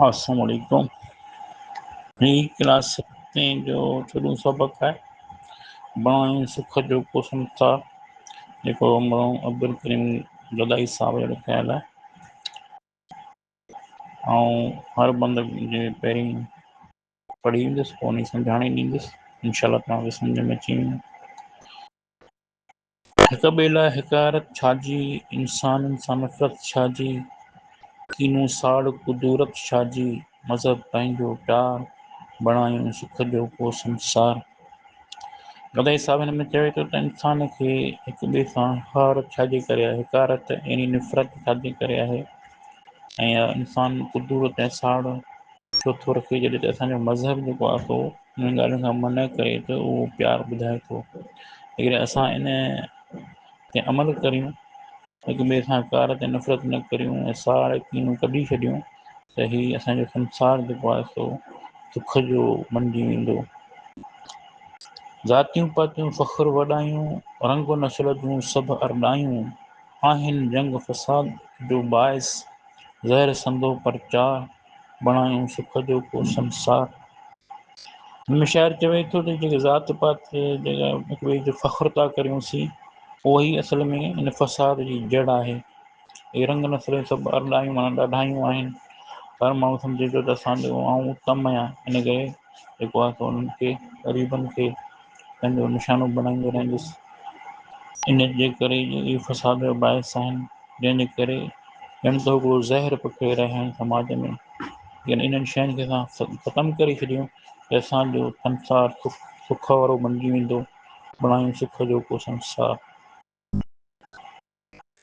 السلام عليڪم. هي ڪلاس ستين جو چوڏهون سبق آهي. بڻايون سک جو ڪو سنسار، جيڪو مرحوم عبدالڪريم گدائي صاحب جو لکيل آهي. آئون هر بند جي پهرين پڙهي ويندس، پوء ان جي سمجهاڻي ڏيندس. انشاء الله توهان کي سمجهه ۾ اچي ويندو. هڪ ٻئي لاء حقارت ڇا جي، انسانن سان نفرت ڇا جي، ڪينو ساڙ ڪدورت ڇا جي، مذهب پنهنجو پيار، بڻايون سک جو ڪو سنسار. گدائي صاحب هن ۾ چوي ٿو ته انسان کي هڪ ٻئي سان حقارت ڇا جي ڪري آهي، حقارت يعني نفرت ڇا جي ڪري آهي ۽ انسان ڪدورت ۽ ساڙ ڇو ٿو رکي، جڏهن ته اسان جو مذهب جيڪو آهي سو انهن ڳالهين کان منع ڪري ته اهو پيار ٻڌائي ٿو. جيڪڏهن اسان ان تي عمل ڪريون، هڪ ٻئي سان ڪار تي نفرت نه ڪريون ۽ ساڙ ڪينو ڪڍي ڇڏيون ته هي اسان جو سنسار جيڪو آهي سو سک جو بڻجي ويندو. ذاتيون پاتيون فخر وڏايون، رنگ و نسل جون سڀ ارڏايون، آهن جنگ فساد جو باعث، زهر سندو پرچار، بڻايون سک جو ڪو سنسار. هن ۾ شاعر چوي ٿو ته جيڪي ذات پات جيڪا هڪ ٻئي جو فخر ٿا ڪريون سين، اهو ئي اصل ۾ ان فساد جي جڙ آهي. اهي رنگ نسل سڀ ارڏايون معنيٰ ڏاڍايون آهن. هر ماڻهو سمجهي ٿو ته اسان جو آئون اتم آهيان، ان ڪري جيڪو آهي سو انهن کي غريبن کي پنهنجو نشانو بڻائيندو رهندس. ان جي ڪري اهي فساد جو باعث آهن، جنهن جي ڪري ڄڻ ته هڪڙو زهر پکڙي رهيا آهن سماج ۾. جيڪڏهن انهن شين کي اسان ختم ڪري ڇڏيون ته اسان جو سنسار سک وارو بڻجي ويندو. بڻايون سک جو ڪو سنسار.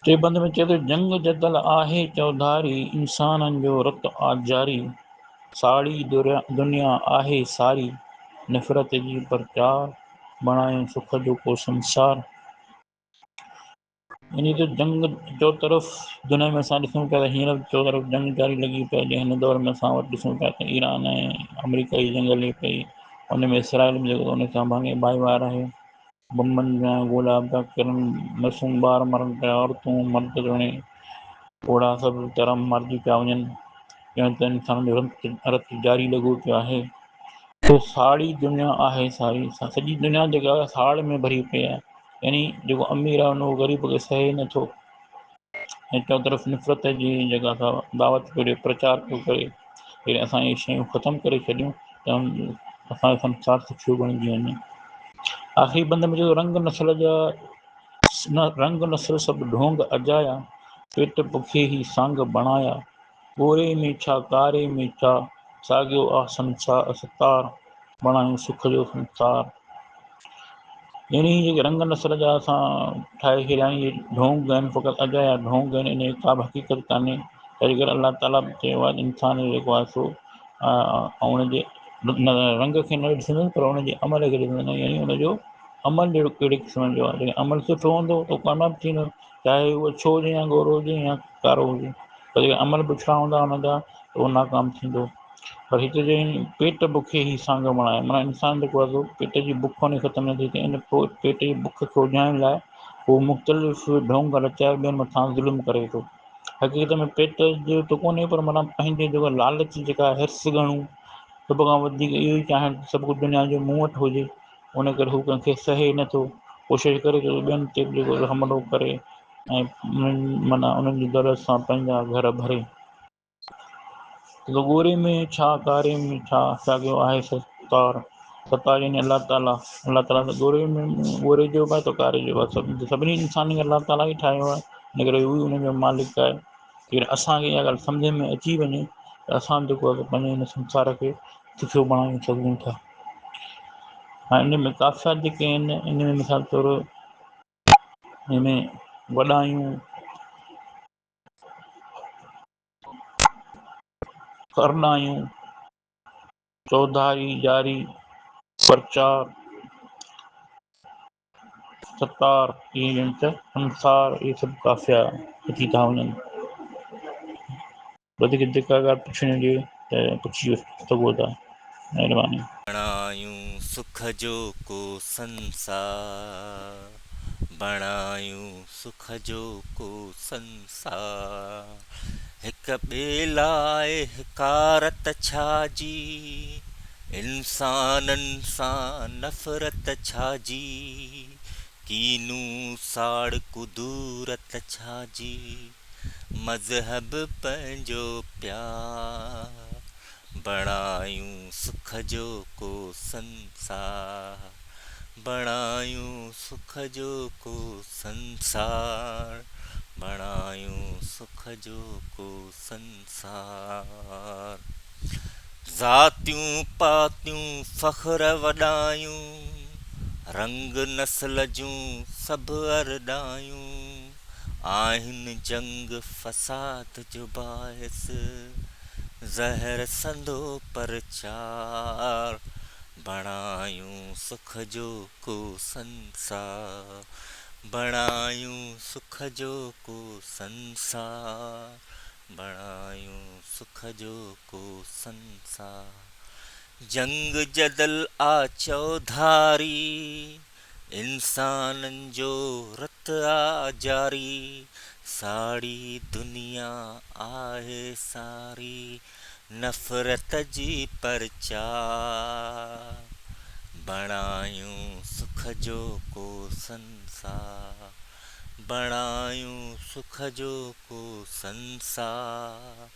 ٽئين بند ۾ چئي ٿو، جنگ جدل آهي چوڌاري، انسانن جو رت آ جاري، ساڙي دنيا آهي ساري، نفرت جي پرچار، بڻايون سک جو ڪو سنسار. يعني ته جنگ چوطرف دنيا ۾ اسان ڏسون پيا ته هينئر به چوطرف جنگ جاري لڳي پئي آهي. جيئن هن دور ۾ اسان وٽ ڏسون پيا ته ايران ۽ آمريڪا جي جنگ هلي پئي، ان ۾ اسرائيل به جيڪو ان سان ڀاڱي ڀائيوار آهي. بمن جا گولا پيا ڪرن، معصوم ٻار مرن پيا، عورتون مرد توڻي پوڙها سڀ ويچارا مارجي پيا وڃن. ڄڻ ته انسان جو رت جاري لڳو پيو آهي. سو ساڙي دنيا آهي ساري، سڄي دنيا جيڪا آهي ساڙ ۾ ڀري پئي آهي. يعني جيڪو امير آهي اهو غريب کي سهي نٿو ۽ چؤطرف نفرت جي جيڪا سا دعوت پيو ڏئي، پرچار پيو ڪري. جيڪڏهن اسان اهي شيون ختم ڪري ڇڏيون ته اسان جو سنسار سکيو بڻجي وڃي. آخري بند ۾ چيو رنگ نسل جا رنگ نسل سڀ ڍونگ اجايا، پيٽ بکي هي سانگ بڻايا، ڳوري ۾ ڇا ڪاري ۾ ڇا، ساڳيو آ سنسار ستار، بڻايون سک جو سنسار. يعني جيڪي رنگ نسل جا اسان ٺاهي ڇڏيا آهن، اهي ڍونگ آهن، فقط اجايا ڍونگ آهن، ان جي ڪا به حقيقت ڪانهي. تنهن ڪري الله تعاليٰ به چيو آهي ته انسان جيڪو آهي سو ان جي رنگ کي نه ڏسندس پر ان جي عمل کي ڏسندس، يعني ان جو عمل جهڙو ڪهڙي قسم جو آهي. جيڪڏهن عمل سٺو هوندو ته ڪامياب ٿيندو، چاهي اهو اڇو هجي يا گورو هجي يا ڪارو هجي، پر جيڪڏهن عمل بڇڙا هوندا ان جا ته اهو ناڪام ٿيندو. پر هتي چئي پيٽ بکي هي سانگ بڻايو، معنيٰ انسان جيڪو آهي سو پيٽ جي بک ان ختم نٿي ٿئي، ان پيٽ جي بک کي اجهائڻ لاء هو مختلف ڍونگ رچائي ٻين مٿان ظلم ڪري ٿو. حقيقت ۾ پيٽ جو ته ڪونهي پر معنيٰ پنهنجي جيڪو لالچ جيڪا حرص گهڻو سڀ کان وڌيڪ اهو ئي چاهڻ ته سڀ ڪجهه دنيا جو مون وٽ هجي، ان ڪري هو ڪنهن کي سهي نٿو، ڪوشش ڪري ٿو ته ٻين تي به جيڪو حملو ڪري ۽ معنيٰ انهن جي دولت سان پنهنجا گهر ڀري. ته ڳوري ۾ ڇا ڪاري ۾ ڇا، ساڳيو آهي ستار. ستار يعني الله تعاليٰ. الله تعاليٰ ته ڳوري ۾ ڳوري جو به آهي ته ڪاري جو به آهي. سڀني انسانن کي الله تعاليٰ ئي ٺاهيو آهي، ان ڪري هو ئي انهن جو مالڪ آهي. جيڪڏهن اسان کي اها ڳالهه سمجهه ۾ اچي وڃي ته اسان جيڪو آهي پنهنجي هن سنسار کي سکيو بڻائي سگهون ٿا. ۽ ان ۾ قافيا جيڪي آهن ان ۾ مثال طور ان ۾ وڏايون، ڪرنايون، چوڌاري جاري، پرچار، ستار، اهي ڄڻ ته سنسار، اهي سڀ قافيا اچي ٿا وڃن. وڌيڪ جيڪا ڳالهه پڇڻي هجي ته پڇي سگهو ٿا. مهرباني. بڻايون سک جو ڪو سنسار، بڻايون سک جو ڪو سنسار. هڪ ٻئي لاء حقارت ڇا جي، انسانن سان نفرت ڇا جي، ڪينو ساڙ ڪدورت ڇا جي، مذهب پنهنجو پيار بڻايون سک جو ڪو سنسار، بڻايون سک جو ڪو سنسار، بڻايون سک جو ڪو سنسار. ذاتيون پاتيون فخر وڏايون، رنگ نسل جون سڀ ارڏايون، آهن جنگ فساد جو باعث، زهر سندو پرچار، بڻايون سک جو ڪو سنسار، بڻايون سک جو ڪو سنسار، بڻايون سک جو ڪو سنسار. جنگ جدل آ چوڌاري، انسانن جو رت آ جاري، ساڙي دنيا آهي ساري، نفرت جي پرچار، بڻايون سک جو ڪو سنسار، بڻايون سک جو ڪو سنسار،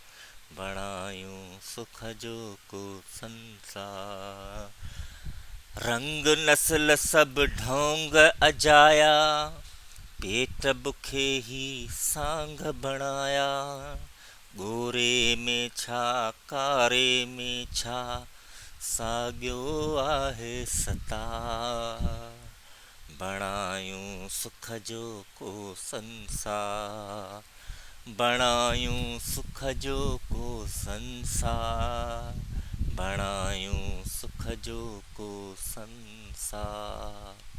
بڻايون سک جو ڪو سنسار. رنگ نسل سڀ ڍونگ اجايا، پيٽ بکي هي سانگ بڻايا، ڳوري ۾ ڇا ڪاري ۾ ڇا، ساڳيو آهي ستار. بڻايون سک جو ڪو سنسار، بڻايون سک جو ڪو سنسار، بڻايون سک جو ڪو سنسار.